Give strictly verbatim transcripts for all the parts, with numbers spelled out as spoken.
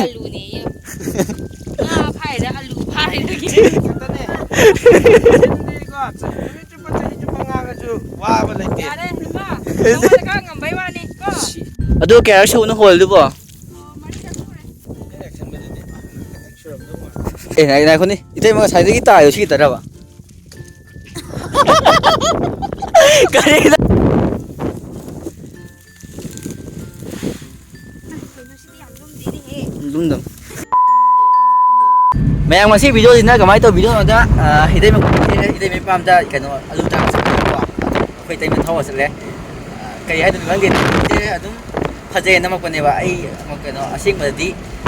ꯑꯂꯨꯅꯦꯌꯦ꯫ ꯉꯥ ꯐꯥꯏꯔ ꯑꯂꯨ ꯐꯥꯔꯤꯗꯨꯒꯤ꯫ ꯈꯛꯇꯅꯦ꯫ ꯁꯤꯟꯗꯤꯀꯣ, ꯆꯍꯤ ꯆꯨꯞꯄ, ꯆꯍꯤ ꯆꯨꯞꯄ ꯉꯥꯡꯉꯁꯨ ꯋꯥꯕ ꯂꯩꯇꯦ꯫ ꯌꯥꯔꯦ, ꯏꯃꯥ꯫ ꯅꯉꯣꯟꯗ ꯈꯔ ꯉꯝꯕꯩ ꯋꯥꯅꯤ, ꯀꯣ? ꯑꯗꯨ ꯀꯌꯥꯔꯛ ꯁꯨꯕꯅꯣ ꯍꯣꯜꯗꯨꯕꯣ? ꯑꯣ, ꯃꯔꯤꯔꯛ ꯁꯨꯔꯦ꯫ ꯑꯦ, ꯉꯥꯏ-, ꯉꯥꯏꯈꯣꯅꯦ꯫ ꯏꯇꯩꯃ ꯉꯁꯥꯏꯗꯒꯤ ꯇꯥꯏꯗꯣ ꯁꯤ ꯈꯛꯇꯔꯕ? ꯀꯔꯤꯅꯣ? ꯀꯩꯅꯣ ꯁꯤꯗꯤ ꯌꯥꯝ ꯂꯨꯝꯗꯦꯅꯦꯍꯦ꯫ ꯂꯨꯝꯗꯝ꯫ ꯃꯌꯥꯝ, ꯉꯁꯤ ꯚꯤꯗꯤꯑꯣꯁꯤꯅ ꯀꯃꯥꯏꯅ ꯇꯧꯕ ꯚꯤꯗꯤꯑꯣꯅꯣꯗ, ꯑ, ꯏꯇꯩꯃ, ꯏꯇꯩꯃ ꯏꯄꯥꯝꯗ ꯀꯩꯅꯣ ꯑꯂꯨ ꯇꯥꯟꯕ ꯆꯠꯂꯦꯕꯀꯣ꯫ ꯑꯗꯣ ꯑꯩꯈꯣꯏ ꯏꯇꯩꯃ ꯊꯧꯔ ꯆꯠꯂꯦ꯫ ꯑ, ꯀꯩ ꯍꯥꯏꯗꯣꯏꯅꯣ ꯈꯪꯗꯦ꯫ ꯑꯗꯨꯝ ꯐꯖꯩ ꯅꯝꯃꯛꯄꯅꯦꯕ꯫ ꯑꯩ ꯀꯩꯅꯣ ꯑꯁꯦꯡꯕꯗꯗꯤ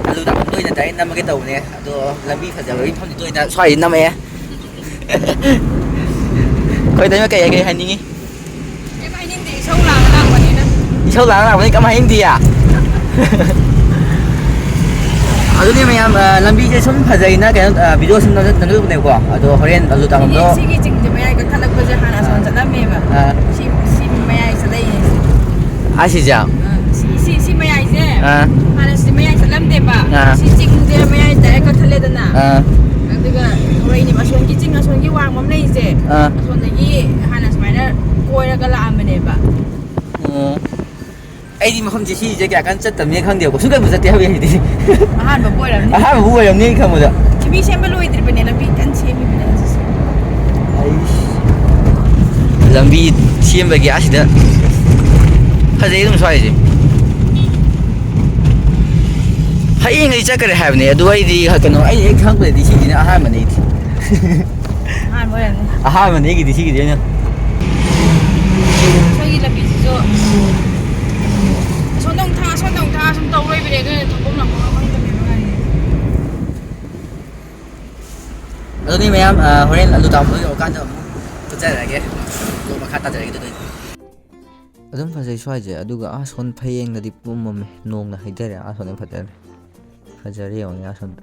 ꯑꯂꯨ ꯇꯥꯐꯝꯗ ꯑꯣꯏꯅ ꯗꯥꯏꯔꯦꯛ ꯅꯝꯃꯒꯦ ꯇꯧꯕꯅꯦ꯫ ꯑꯗꯣ ꯂꯝꯕꯤ ꯐꯖꯕꯒꯤ ꯃꯐꯝꯗꯨꯗ ꯑꯣꯏꯅ ꯁ꯭ꯋꯥꯏꯗ ꯅꯝꯃꯛꯑꯦ꯫ ꯑꯩꯈꯣꯏ ꯏꯇꯩꯃ ꯀꯩ ꯀꯩ ꯍꯥꯏꯅꯤꯡꯉꯤ? ꯀꯩꯝ ꯍꯥꯏꯅꯤꯡꯗꯦ, ꯏꯁꯧ ꯂꯥꯡꯉ ꯂꯥꯛꯄꯅꯤꯅ꯫ ꯏꯁꯧ ꯂꯥꯡꯉ ꯂꯥꯛꯄꯅꯤ, ꯀꯩꯝ ꯍꯥꯏꯅꯤꯡꯗꯤꯌꯦ? ꯑꯗꯨꯗꯤ ꯃꯌꯥꯝ, ꯑ, ꯂꯝꯕꯤꯁꯦ ꯁꯨꯝ ꯐꯖꯩꯅ ꯀꯩꯅꯣ, ꯑ, ꯚꯤꯗꯤꯑꯣ ꯁꯨꯝ ꯅꯝꯖꯜ-, ꯅꯝꯖꯜꯂꯨꯕꯅꯦꯀꯣ꯫ ꯑꯗꯣ ꯍꯣꯔꯦꯟ ꯑꯂꯨ ꯁꯤꯒꯤ, ꯇꯥꯐꯝꯗꯣ ꯁꯤꯒꯤ ꯆꯤꯡꯁꯦ ꯃꯌꯥꯏ ꯀꯛꯊꯠꯂꯛꯄꯁꯦ ꯍꯥꯟꯅ ꯑꯁꯣꯝ ꯑꯥ꯫ ꯆꯠꯂꯝꯃꯦꯕ꯫ ꯑꯥ꯫ ꯁꯤ, ꯁꯤ ꯃꯌꯥꯏ ꯆꯠꯂꯛꯏꯅꯦ꯫ ꯑꯁꯤꯁꯦ? ꯑꯥ, ꯁꯤ, ꯁꯤ, ꯁꯤ ꯃꯌꯥꯏꯁꯦ ꯑꯥ꯫ ꯍꯥꯟꯅ ꯁꯤ ꯃꯌꯥꯏ ꯆꯠꯂꯝꯗꯦꯕ꯫ ꯑꯥ꯫ ꯁꯤ ꯆꯤꯡꯁꯦ ꯃꯌꯥꯏ ꯗꯥꯏꯔꯦꯛ ꯀꯛꯊꯠꯂꯦꯗꯅ꯫ ꯑꯥ꯫ ꯑꯗꯨꯒ ꯍꯣꯔꯛꯏꯅꯦꯕ ꯑꯁꯣꯝꯒꯤ ꯆꯤꯡ ꯑꯁꯣꯝꯒꯤ ꯋꯥꯡꯃ ꯑꯃ ꯂꯩꯔꯤꯁꯦ꯫ ꯑꯥ꯫ ꯑꯁꯣꯝꯗꯒꯤ ꯍꯥꯟꯅ ꯁꯨꯃꯥꯏꯅ ꯀꯣꯏꯔꯒ ꯂꯥꯛꯑꯝꯕꯅꯦꯕ꯫ ꯑꯣ꯫ ꯑꯩꯗꯤ ꯃꯐꯝꯁꯦ ꯁꯤꯁꯦ ꯀꯌꯥ ꯀꯟꯅ ꯆꯠꯇꯕꯅꯤꯅ ꯈꯪꯗꯦꯕꯀꯣ꯫ ꯁꯨꯡꯆꯠꯄꯨ ꯆꯠꯇꯦ ꯍꯧꯖꯤꯛ ꯍꯧꯖꯤꯛꯇꯤ꯫ ꯑꯍꯥꯟꯕꯕꯨ ꯑꯣꯏꯔꯝꯅꯤ꯫ ꯑꯍꯥꯟꯕꯕꯨ ꯑꯣꯏꯔꯝꯅꯤ ꯑꯩ ꯈꯪꯕꯗ꯫ ꯂꯝꯕꯤ ꯁꯦꯝꯕ ꯂꯣꯏꯗ꯭ꯔꯤꯕꯅꯦ, ꯂꯝꯕꯤ ꯀꯟꯅ ꯁꯦꯝꯃꯤꯕꯅꯦ ꯍꯧꯖꯤꯛꯁꯦ꯫ ꯑꯩꯁ꯫ ꯂꯝꯕꯤ ꯁꯦꯝꯕꯒꯤ ꯑꯁꯤꯗ ꯐꯖꯩ ꯑꯗꯨꯝ ꯁ꯭ꯋꯥꯏꯁꯦ꯫ ꯍꯌꯦꯡ ꯑꯩ ꯆꯠꯈ꯭ꯔꯦ ꯍꯥꯏꯕꯅꯦ, ꯑꯗꯨ ꯑꯩꯗꯤ ꯀꯩꯅꯣ, ꯑꯩ ꯍꯦꯛ ꯈꯪꯕꯗꯗꯤ ꯁꯤꯁꯤꯅ ꯑꯍꯥꯟꯕꯅꯦ ꯑꯩꯗꯤ꯫ ꯑꯍꯥꯟꯕ ꯑꯣꯏꯔꯝꯅꯤ꯫ ꯑꯍꯥꯟꯕꯅꯦ ꯑꯩꯒꯤꯗꯤ ꯁꯤꯒꯤꯗꯤ ꯑꯩꯅ꯫ ꯑꯩꯈꯣꯏꯒꯤ ꯂꯝꯕꯤꯁꯤꯁꯨ ꯑꯁꯣꯝꯗ ꯑꯃꯨꯛ ꯊꯥ, ꯑꯁꯣꯝꯗ ꯑꯃꯨꯛ ꯊꯥ ꯁꯨꯝ ꯇꯧ ꯂꯩꯕꯅꯦ, ꯑꯗꯨꯅ ꯊꯣꯛꯐꯝ ꯂꯥꯛꯐꯝ ꯑꯃ ꯈꯪꯗꯕꯅꯦꯕ ꯒꯥꯔꯤꯁꯦ꯫ ꯑꯗꯨꯗꯤ ꯃꯌꯥꯝ, ꯑ, ꯍꯣꯔꯦꯟ ꯑꯂꯨ ꯇꯥꯕꯗꯣ ꯌꯧꯔꯀꯥꯟꯗ ꯑꯃꯨꯛ ꯆꯠꯆꯔꯛꯑꯒꯦ꯫ ꯑꯗꯨ ꯃꯈꯥ ꯇꯥꯖꯔꯛꯑꯒꯦ ꯑꯗꯨꯗꯤ꯫ ꯑꯗꯨꯝ ꯐꯖꯩ ꯁ꯭ꯋꯥꯏꯁꯦ, ꯑꯗꯨꯒ ꯑꯥ ꯁꯣꯟ ꯐꯌꯦꯡꯗꯗꯤ ꯄꯨꯝꯃꯝꯃꯦ, ꯅꯣꯡꯅ ꯍꯩꯊꯔꯦ꯫ ꯑꯥ ꯁꯣꯟꯗ ꯐꯖꯔꯦ, ꯐꯖꯔꯦ ꯌꯦꯡꯉꯨꯅꯦ ꯑꯥ ꯁꯣꯟꯗ꯫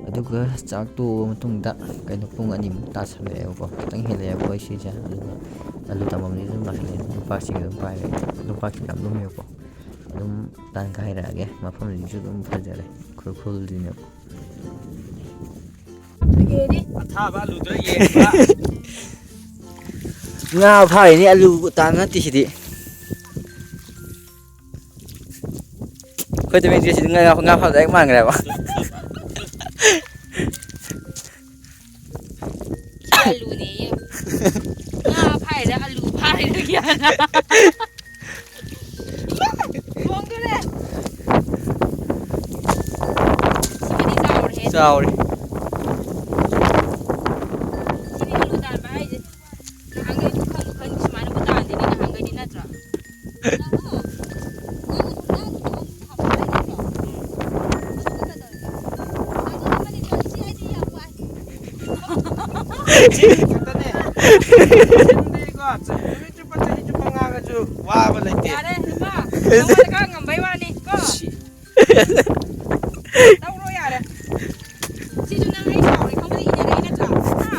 ꯑꯗꯨꯒ ꯆꯥꯛ ꯇꯣꯛꯑꯕ ꯃꯇꯨꯡꯗ ꯀꯩꯅꯣ ꯄꯨꯡ ꯑꯅꯤꯃꯨꯛ ꯇꯥꯁꯜꯂꯛꯑꯦꯕꯀꯣ, ꯈꯤꯇꯪ ꯍꯦꯜꯂꯛꯑꯦꯕꯀꯣ ꯑꯩ ꯁꯤꯁꯦ꯫ ꯑꯗꯨꯒ ꯑꯂꯨ ꯇꯝꯐꯝꯁꯤꯁꯨ ꯑꯗꯨꯝ ꯂꯥꯛꯁꯜꯂꯛꯑꯦ, ꯂꯨꯄꯥ ꯆꯤꯡ ꯑꯗꯨꯝ ꯄꯥꯏꯔꯦ꯫ ꯂꯨꯄꯥ ꯆꯤꯡ ꯌꯥꯝ ꯂꯨꯝꯃꯦꯕꯀꯣ꯫ ꯑꯗꯨꯝ ꯇꯥꯟ ꯀꯥꯏꯔꯛꯑꯒꯦ꯫ ꯃꯐꯝꯁꯤꯁꯨ ꯑꯗꯨꯝ ꯐꯖꯔꯦ, ꯈꯨꯔꯈꯨꯜꯁꯤꯅ꯫ ꯑꯊꯥꯕ ꯑꯂꯨꯗꯨꯅ ꯌꯦꯡꯕ꯫ ꯉꯥ ꯐꯥꯔꯤꯅꯤ, ꯑꯂꯨ ꯇꯥꯟꯕ ꯅꯠꯇꯦ ꯁꯤꯗꯤ꯫ ꯑꯩꯈꯣꯏ ꯇꯃꯦꯡꯂꯣꯡꯁꯤꯗꯤ ꯉꯥ, ꯉꯥ ꯐꯥꯕꯗ ꯍꯦꯛ ꯃꯥꯟꯈ꯭ꯔꯦꯕ꯫ ꯑꯂꯨꯅꯦ꯫ ꯉꯥ ꯐꯥꯏꯔ ꯑꯂꯨ ꯐꯥꯏꯔ ꯒ꯭ꯌꯥꯟ꯫ ꯊꯣꯡꯗꯨꯅꯦ꯫ ꯁꯤꯃꯗꯤ ꯆꯥꯎꯔꯦ꯫ ꯆꯥꯎꯔꯦ꯫ ꯁꯤꯗꯤ ꯑꯂꯨ ꯇꯥꯟꯕ ꯍꯥꯏꯁꯦ꯫ ꯅꯍꯥꯟꯈꯩ ꯈꯪꯁꯨ ꯈꯪꯗꯦ ꯁꯨꯃꯥꯏꯅꯕꯨ ꯇꯥꯟꯗꯦꯅꯦ ꯅꯍꯥꯟꯈꯩꯗꯤ ꯅꯠꯇ꯭ꯔꯣ? ꯆꯍꯤ ꯈꯛꯇꯅꯦ꯫ ꯆꯍꯤ ꯆꯨꯞꯄ, ꯆꯍꯤ ꯆꯨꯞꯄ ꯉꯥꯡꯉꯁꯨ ꯋꯥꯕ ꯂꯩꯇꯦ꯫ ꯌꯥꯔꯦ ꯏꯃꯥ, ꯅꯉꯣꯟꯗ ꯈꯔ ꯉꯝꯕꯩ ꯋꯥꯅꯤ ꯀꯣ꯫ ꯇꯧꯔꯣ ꯌꯥꯔꯦ꯫ ꯁꯤꯁꯨ ꯅꯪ ꯑꯩ ꯁꯥꯎꯔꯦ ꯈꯪꯕꯗ ꯏꯟꯅꯔꯛꯏ ꯅꯠꯇ꯭ꯔꯥ? ꯍꯥ?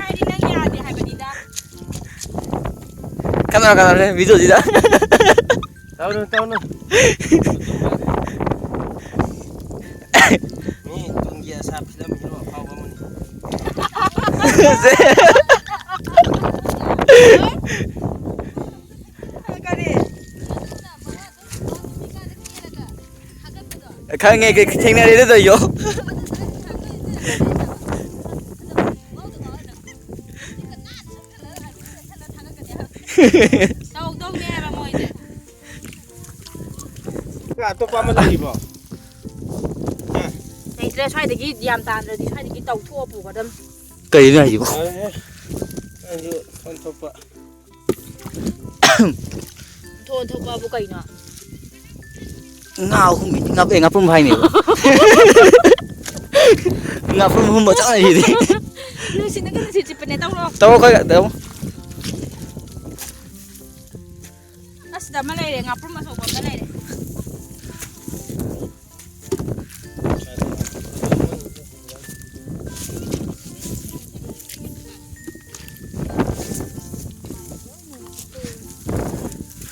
ꯍꯥꯏꯗꯤ ꯅꯪ ꯌꯥꯗꯦ ꯍꯥꯏꯕꯅꯤꯗ꯫ ꯀꯅꯥ ꯀꯅꯥꯅꯣ ꯚꯤꯗꯤꯑꯣꯁꯤꯗ? ꯇꯧꯅꯨ, ꯇꯧꯅꯨ꯫ ꯃꯤ ꯇꯨꯡꯒꯤ ꯑꯁꯥ ꯐꯤꯂꯝ ꯍꯤꯔꯣ ꯑꯐꯥꯎꯕ ꯑꯃꯅꯤ꯫ ꯀꯔꯤ? ꯈꯪꯉꯦ, ꯀꯩ ꯊꯦꯡꯅꯔꯦꯗ ꯇꯧꯔꯤꯗꯣ꯫ ꯇꯧꯗꯧꯅꯦ ꯍꯥꯏꯕ ꯃꯣꯏꯁꯦ꯫ ꯉꯥ ꯑꯇꯣꯞꯄ ꯑꯃ ꯂꯩꯔꯤꯕꯣ? ꯂꯩꯇ꯭ꯔꯦ, ꯁ꯭ꯋꯥꯏꯗꯒꯤ ꯌꯥꯝ ꯇꯥꯟꯗ꯭ꯔꯗꯤ ꯁ꯭ꯋꯥꯏꯗꯒꯤ ꯇꯧꯊꯣꯛꯑ ꯄꯨꯒꯗꯝ꯫ ꯀꯩꯅꯣ ꯍꯥꯏꯁꯤꯕꯣ? ꯌꯥꯔꯦꯍꯦ꯫ ꯑꯩꯁꯨ ꯑꯣꯟꯊꯣꯛꯄ꯫ ꯊꯣꯛ ꯑꯣꯟꯊꯣꯛꯄꯕꯨ ꯀꯩꯅꯣ? ꯉꯥ ꯑꯍꯨꯝ, ꯉꯥ-, ꯑꯦ, ꯉꯥꯄ꯭ꯔꯨꯝ ꯍꯥꯏꯅꯦꯕ꯫ ꯉꯥꯄ꯭ꯔꯨꯝ ꯑꯍꯨꯝ ꯃꯆꯥ ꯂꯩꯔꯤꯗꯤ꯫ ꯅꯨꯡꯁꯤꯠꯅꯒ ꯅꯨꯡꯁꯤꯠ ꯁꯤꯠꯄꯅꯦ, ꯇꯧꯔꯣ꯫ ꯇꯧ, ꯑꯩꯈꯣꯏ ꯇꯧ꯫ ꯑꯁꯤꯗ ꯑꯃ ꯂꯩꯔꯦ, ꯉꯥꯄ꯭ꯔꯨꯝ ꯑꯆꯧꯕ ꯑꯃ ꯂꯩꯔꯦ꯫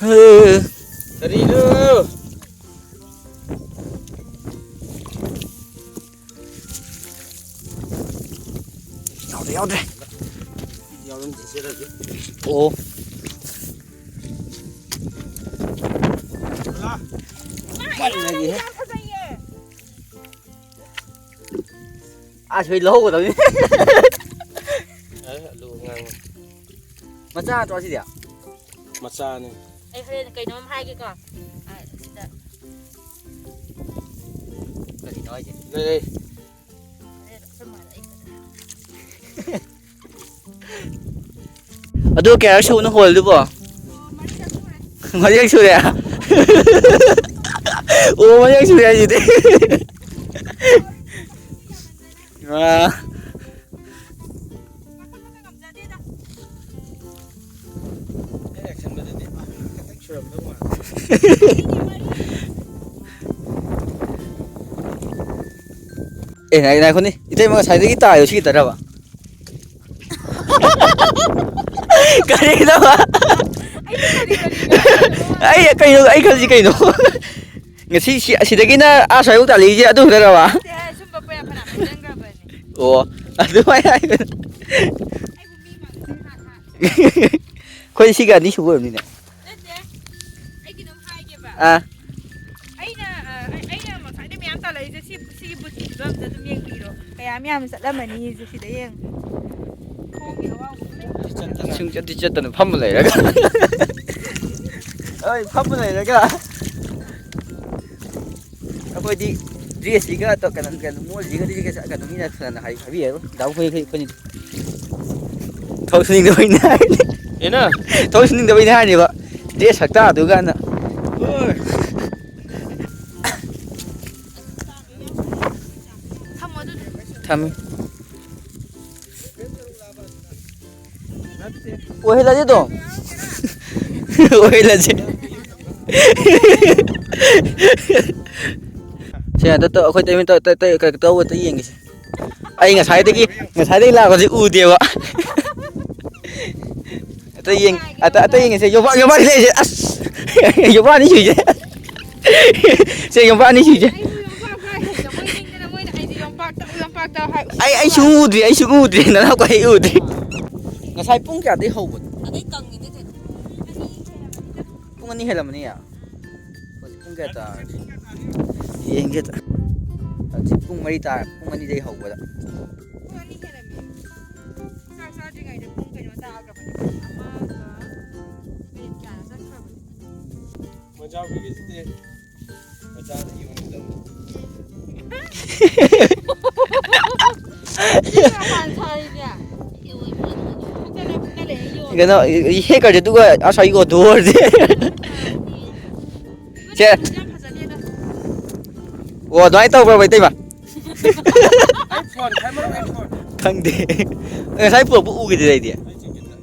ꯍꯦ꯫ ꯀꯔꯤ? ꯌꯥꯎꯗ꯭ꯔꯦ꯫ ꯌꯥꯎꯔꯝꯗ꯭ꯔꯤꯁꯦ ꯍꯧꯖꯤꯛ꯫ ꯑꯣ꯫ ꯀꯜꯂꯒꯦꯍꯦ꯫ ꯑꯁ, ꯍꯣꯏ, ꯂꯧꯍꯧꯒꯗꯕꯅꯤ꯫ ꯑꯦ, ꯑꯂꯨ ꯑꯉꯥꯡꯕ꯫ ꯃꯆꯥ ꯅꯠꯇ꯭ꯔꯣ ꯑꯁꯤꯗꯤ? ꯃꯆꯥꯅꯤ꯫ ꯑꯩ ꯍꯣꯔꯦꯟ ꯀꯩꯅꯣꯝ ꯍꯥꯏꯒꯦꯀꯣ꯫ ꯑ, ꯁꯤꯗ꯫ ꯀꯔꯤꯅꯣ ꯍꯥꯏꯁꯦ? ꯂꯩ, ꯂꯩ꯫ ꯍꯣꯔꯦꯟ ꯑꯩꯈꯣꯏ ꯃꯥꯗ ꯑꯩ ꯑꯗꯨ ꯀꯌꯥꯔꯛ ꯁꯨꯕꯅꯣ ꯍꯣꯜꯗꯨꯕꯣ? ꯃꯔꯤꯔꯛ ꯁꯨꯔꯦ꯫ ꯑꯣ, ꯃꯔꯤꯔꯛ ꯁꯨꯔꯦ ꯍꯥꯏꯁꯤꯗꯤ꯫ ꯑꯥ꯫ ꯑꯦ, ꯉꯥꯏ-, ꯉꯥꯏꯈꯣꯅꯦ꯫ ꯏꯇꯩꯃ ꯉꯁꯥꯏꯗꯒꯤ ꯇꯥꯏꯗꯣ ꯁꯤ ꯈꯛꯇꯔꯕ? ꯀꯔꯤꯅꯣ? ꯑꯩ ꯀꯩꯅꯣ, ꯑꯩ ꯈꯜꯂꯤꯁꯤ ꯀꯩꯅꯣ? ꯉꯁꯤ ꯁꯤ, ꯑꯁꯤꯗꯒꯤꯅ ꯑꯥ ꯁ꯭ꯋꯥꯏꯐꯥꯎ ꯇꯥꯜꯂꯛꯏꯁꯦ ꯑꯗꯨ ꯈꯛꯇꯔꯕ? ꯅꯠꯇꯦꯍꯦ, ꯁꯨꯝꯕ ꯄꯣꯌꯥ ꯐꯅꯌꯥꯝ ꯍꯥꯏꯖꯟꯈ꯭ꯔꯕꯅꯦ꯫ ꯑꯣ, ꯑꯗꯨꯃꯥꯏꯅ ꯍꯥꯏꯒꯅꯨ꯫ ꯑꯩꯕꯨ ꯃꯤ ꯃꯥꯟꯕ ꯁꯥ ꯁꯥ-, ꯑꯩꯈꯣꯏ ꯁꯤꯒ ꯑꯅꯤ ꯁꯨꯕ ꯑꯣꯏꯔꯝꯅꯤꯅꯦ꯫ ꯅꯠꯇꯦ, ꯑꯩ ꯀꯩꯅꯣꯝ ꯍꯥꯏꯒꯦꯕ꯫ ꯑꯥ꯫ ꯑꯩꯅ, ꯑ, ꯑꯩ-, ꯑꯩꯅ ꯉꯁꯥꯏꯗꯩ ꯃꯌꯥꯝ ꯇꯥꯜꯂꯛꯏꯁꯦ ꯁꯤ, ꯁꯤꯒꯤ ꯕꯨꯠꯀꯤ ꯐꯤꯕꯝꯁꯦ ꯑꯗꯨꯝ ꯌꯦꯡꯕꯤꯔꯣ꯫ ꯀꯌꯥꯝ ꯌꯥꯝꯅ ꯆꯠꯂꯝꯃꯅꯤ ꯁꯤꯗ ꯌꯦꯡꯉꯨ꯫ ꯈꯣꯡꯒꯤ ꯑꯋꯥꯡꯕ ꯂꯩ꯫ ꯁꯨꯡꯆꯠꯇꯤ ꯆꯠꯇꯅ ꯐꯝꯃ ꯂꯩꯔꯒ꯫ ꯑꯩ ꯐꯝꯃ ꯂꯩꯔꯒ꯫ ꯑꯩꯈꯣꯏꯗꯤ ꯗ꯭ꯔꯦꯁꯁꯤꯒ ꯇ-, ꯀꯩꯅꯣ, ꯀꯩꯅꯣ, ꯃꯣꯏꯁꯤꯒꯗꯤ ꯀꯩꯁꯨ ꯀꯩꯅꯣ ꯃꯤꯅ ꯐꯅ ꯍꯥꯏ-, ꯍꯥꯏꯕꯤꯔꯣꯏ꯫ ꯗꯥ ꯎꯈꯣꯏ, ꯑꯩꯈꯣꯏ, ꯑꯩꯈꯣꯏꯅꯤ꯫ ꯊꯕꯛ ꯁꯨꯅꯤꯡꯗꯕꯩꯅꯦ ꯍꯥꯏꯔꯤꯅꯦ꯫ ꯀꯩꯅꯣ? ꯊꯕꯛ ꯁꯨꯅꯤꯡꯗꯕꯩꯅꯦ ꯍꯥꯏꯔꯤꯅꯦꯕ꯫ ꯗ꯭ꯔꯦꯁ ꯁꯛꯇꯥꯗꯨꯒꯅ꯫ ꯍꯣꯏ꯫ ꯊꯝꯃꯣ ꯑꯗꯨꯗꯤ꯫ ꯊꯝꯃꯤ꯫ ꯑꯣꯏꯍꯜꯂꯁꯦ ꯑꯗꯨꯝ꯫ ꯑꯣꯏꯍꯜꯂꯁꯦ꯫ ꯁꯦ, ꯑꯝꯇ ꯇꯧ-, ꯑꯩꯈꯣꯏ ꯇꯩꯃ ꯇꯧ-, ꯇ-, ꯇ-, ꯀꯩꯅꯣ ꯇꯧꯕ ꯑꯝꯇ ꯌꯦꯡꯒꯦꯁꯦ꯫ ꯑꯩ ꯉꯁꯥꯏꯗꯒꯤ, ꯉꯁꯥꯏꯗꯒꯤ ꯂꯥꯛꯄꯁꯦ ꯎꯗꯦꯕ꯫ ꯑꯇꯩ ꯌꯦꯡ-, ꯑꯇ-, ꯑꯇꯩ ꯌꯦꯡꯉꯁꯦ꯫ ꯌꯣꯝꯄꯥꯛ, ꯌꯣꯝꯄꯥꯛ ꯂꯩꯔꯤꯁꯦ꯫ ꯑꯁ! ꯌꯣꯝꯄꯥꯛ ꯑꯅꯤ ꯁꯨꯏꯁꯦ꯫ ꯁꯦ, ꯌꯣꯝꯄꯥꯛ ꯑꯅꯤ ꯁꯨꯏꯁꯦ꯫ ꯑꯩꯕꯨ ꯌꯣꯝꯄꯥꯛ ꯄꯥꯏ ꯍꯩꯇꯕꯣꯏ ꯅꯤꯡꯗꯅ ꯃꯣꯏꯅ ꯑꯩꯁꯦ ꯌꯣꯝꯄꯥꯛ ꯇꯧ, ꯌꯣꯝꯄꯥꯛ ꯑꯩ, ꯑꯩ ꯁꯨꯡ ꯎꯗ꯭ꯔꯤ, ꯑꯩ ꯁꯨꯡ ꯎꯗ꯭ꯔꯤ, ꯅꯅꯥꯎꯄꯥ ꯑꯩ ꯎꯗ꯭ꯔꯤ꯫ ꯉꯁꯥꯏ ꯄꯨꯡ ꯀꯌꯥꯗꯩ ꯍꯧꯕꯅꯣ? ꯑꯗꯩ ꯀꯪꯉꯤꯅꯦ ꯀꯩꯅꯣ꯫ ꯄꯨꯡ ꯑꯅꯤ ꯍꯦꯜꯂꯝꯃꯅꯤ꯫ ꯍꯧꯖꯤꯛ ꯄꯨꯡ ꯀꯌꯥ ꯇꯥꯔꯒꯦ? ꯌꯦꯡꯒꯦ꯫ ꯍꯧꯖꯤꯛ ꯄꯨꯡ ꯃꯔꯤ ꯇꯥꯔꯦ, ꯄꯨꯡ ꯑꯅꯤꯗꯒꯤ ꯍꯧꯕꯗ꯫ ꯄꯨꯡ ꯑꯅꯤ ꯍꯦꯜꯂꯝꯃꯦ꯫ ꯆꯥꯛ ꯆꯥꯗ꯭ꯔꯤꯉꯩꯗ ꯄꯨꯡ ꯀꯩꯅꯣ ꯇꯥꯈ꯭ꯔꯕꯅꯦ꯫ ꯑꯃꯒ ꯃꯤꯅꯤꯠ ꯀꯌꯥꯅꯣ ꯆꯠꯈ꯭ꯔꯕꯅꯦ꯫ ꯃꯖꯥ ꯍꯨꯏꯒꯁꯤꯗꯤ ꯃꯖꯥꯗ ꯌꯣꯟꯒꯗꯕꯅꯤ꯫ ꯁꯤꯅ ꯍꯥꯟ ꯁꯥꯔꯤꯅꯦ꯫ ꯐꯖꯅ ꯐꯖꯅ ꯂꯩ ꯌꯣꯟ꯫ ꯀꯩꯅꯣ, ꯍꯦꯛꯀꯔꯁꯦ ꯑꯗꯨꯒ ꯑꯁꯥꯏꯒꯤ ꯑꯣꯇꯣ ꯑꯣꯏꯔꯗꯤ꯫ ꯁꯦ꯫ ꯌꯥꯝ ꯐꯖꯗꯦꯗ꯫ ꯑꯣ, ꯑꯗꯨꯃꯥꯏꯅ ꯇꯧꯕ꯭ꯔꯕ, ꯏꯇꯩꯃ? ꯑꯩ ꯐꯣꯟ ꯈꯥꯏꯃꯔꯣ, ꯑꯩ ꯐꯣꯟ꯫ ꯈꯪꯗꯦ꯫ ꯉꯁꯥꯏ ꯄꯨꯔꯛꯄ ꯎꯈꯤꯗꯦ ꯑꯩꯗꯤ꯫ ꯑꯩ ꯆꯤꯡ ꯆꯠꯇ꯫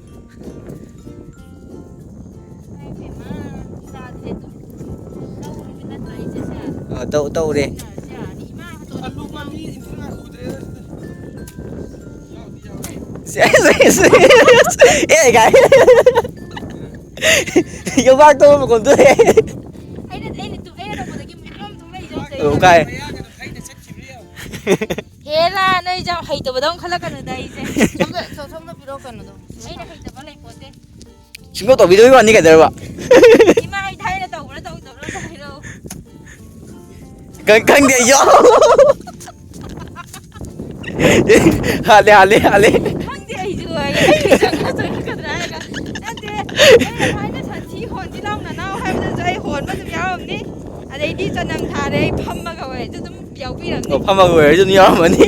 ꯑ, ꯇꯧ-, ꯇꯧꯔꯦ꯫ ꯁꯦ, ꯁꯦ, ꯁꯦ꯫ ꯑꯦ, ꯀꯥꯏ꯫ ꯌꯣꯄꯥꯛ ꯇꯧꯕ ꯃꯈꯣꯟ ꯊꯣꯛꯑꯦ꯫ ꯑꯩꯅ, ꯑꯩꯅ ꯇꯨ-, ꯑꯩꯅ ꯇꯧꯕꯗꯒꯤ ꯃꯤꯠꯂꯣꯝ ꯊꯣꯛꯂꯛꯏꯁꯦ ꯌꯦꯡꯉꯣ꯫ ꯑꯣ, ꯀꯥꯏ꯫ ꯍꯦꯔꯥ, ꯅꯣꯏꯁꯦ ꯌꯥꯝ ꯍꯩꯇꯕꯗꯧ ꯈꯜꯂꯛꯀꯅꯨꯗ ꯑꯩꯁꯦ꯫ ꯁꯣꯝꯗ, ꯁꯣ-, ꯁꯣꯝꯗ ꯄꯤꯔꯛꯑꯣ ꯀꯩꯅꯣꯗꯣ꯫ ꯑꯩꯅ ꯍꯩꯇꯕ ꯂꯩꯄꯣꯠꯇꯦ꯫ ꯁꯨꯡꯇꯧ ꯇꯧꯕꯤꯗꯕꯩ ꯋꯥꯅꯤ ꯀꯩꯗꯧꯔꯕ? ꯏꯃꯥ, ꯑꯩ ꯊꯥꯏꯅ ꯇꯧꯕ꯭ꯔꯥ ꯇꯧꯗꯕ꯭ꯔꯥ ꯑꯝꯇ ꯍꯥꯏꯔꯛꯑꯣ꯫ ꯈꯪ-, ꯈꯪꯗꯦ ꯑꯩꯁꯨ꯫ ꯍꯥꯜꯂꯦ, ꯍꯥꯜꯂꯦ, ꯍꯥꯜꯂꯦ꯫ ꯈꯪꯗꯦ ꯑꯩꯁꯨ ꯍꯥꯏꯌꯦ꯫ ꯑꯩ ꯆꯪꯉ ꯆꯪꯉꯛꯀꯗ꯭ꯔꯥ ꯍꯥꯏꯔꯒ, ꯅꯠꯇꯦ, ꯑꯩꯅ ꯊꯥꯏꯅ ꯁꯟꯊꯤ ꯍꯣꯟꯁꯤ ꯂꯥꯎ ꯅꯅꯥꯎ ꯍꯥꯏꯕꯗꯁꯨ ꯑꯩ ꯍꯣꯟꯕ ꯑꯗꯨꯝ ꯌꯥꯎꯔꯝꯅꯤ꯫ ꯑꯗꯩꯗꯤ ꯆꯅꯝ ꯊꯥꯔꯦ, ꯑꯩ ꯐꯝꯃꯒ ꯑꯣꯏꯔꯁꯨ ꯑꯗꯨꯝ ꯌꯥꯎꯕꯤꯔꯝꯅꯤ꯫ ꯑꯣ, ꯐꯝꯃꯒ ꯑꯣꯏꯔꯁꯨ ꯑꯗꯨꯝ ꯌꯥꯎꯔꯝꯃꯅꯤ꯫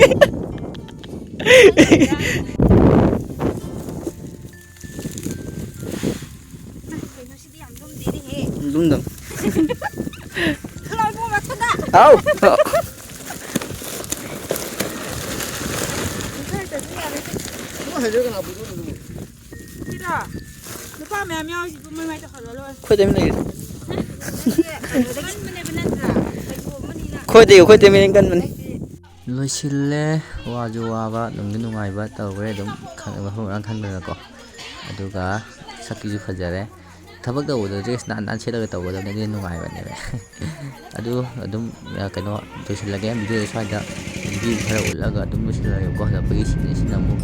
ꯀꯩꯅꯣ ꯁꯤꯗꯤ ꯌꯥꯝ ꯂꯨꯝꯗꯦꯅꯦꯍꯦ꯫ ꯂꯨꯝꯗꯝ꯫ ꯈꯔ ꯂꯧꯕ ꯃꯊꯛꯇ꯫ ꯍꯥꯎ꯫ ꯈꯔ ꯆꯠꯁꯤ ꯌꯥꯔꯦ꯫ ꯁꯤꯔꯣ? ꯅꯨꯄꯥ ꯃꯌꯥꯝ ꯌꯥꯎꯔꯤꯁꯤꯕꯨ ꯃꯩ ꯃꯩ ꯇꯧꯍꯜꯂ ꯂꯣꯏꯔꯦ꯫ ꯑꯩꯈꯣꯏ ꯇꯃꯤꯟ ꯂꯩꯔꯤ꯫ ꯀꯟꯕꯅꯦꯕ ꯅꯠꯇ꯭ꯔꯥ? ꯐꯩꯗꯣꯝ ꯑꯃꯅꯤꯅ꯫ ꯑꯩꯈꯣꯏꯗꯤ, ꯑꯩꯈꯣꯏ ꯇꯃꯤꯟ ꯀꯟꯕꯅꯤ꯫ ꯂꯣꯏꯁꯤꯜꯂꯦ꯫ ꯋꯥꯁꯨ ꯋꯥꯕ, ꯅꯨꯡꯁꯨ ꯅꯨꯡꯉꯥꯏꯕ ꯇꯧꯈ꯭ꯔꯦ ꯑꯗꯨꯝ ꯈꯪ-, ꯃꯐꯝ ꯃꯔꯥꯡ ꯈꯪꯗꯅꯀꯣ꯫ ꯑꯗꯨꯒ ꯁꯛꯁꯤꯁꯨ ꯐꯖꯔꯦ꯫ ꯊꯕꯛ ꯇꯧꯕꯗ dress ꯅꯥꯟ ꯅꯥꯟ ꯁꯦꯠꯂꯒ ꯇꯧꯒꯗꯕꯅꯤ, ꯑꯗꯨꯅ ꯅꯨꯡꯉꯥꯏꯕꯅꯦꯕ꯫ ꯑꯗꯨ ꯑꯗꯨꯝ, ꯑ, ꯀꯩꯅꯣ, ꯂꯣꯏꯁꯤꯜꯂꯒꯦ video ꯁ꯭ꯋꯥꯏꯗ꯫ ꯚ꯭ꯌꯨ ꯈꯔ ꯎꯠꯂꯒ ꯑꯗꯨꯝ ꯂꯣꯏꯁꯤꯜꯂꯒꯦꯀꯣ꯫ ꯍꯜꯂꯛꯄꯒꯤ ꯁꯤꯟ ꯑꯁꯤꯅ ꯑꯃꯨꯛ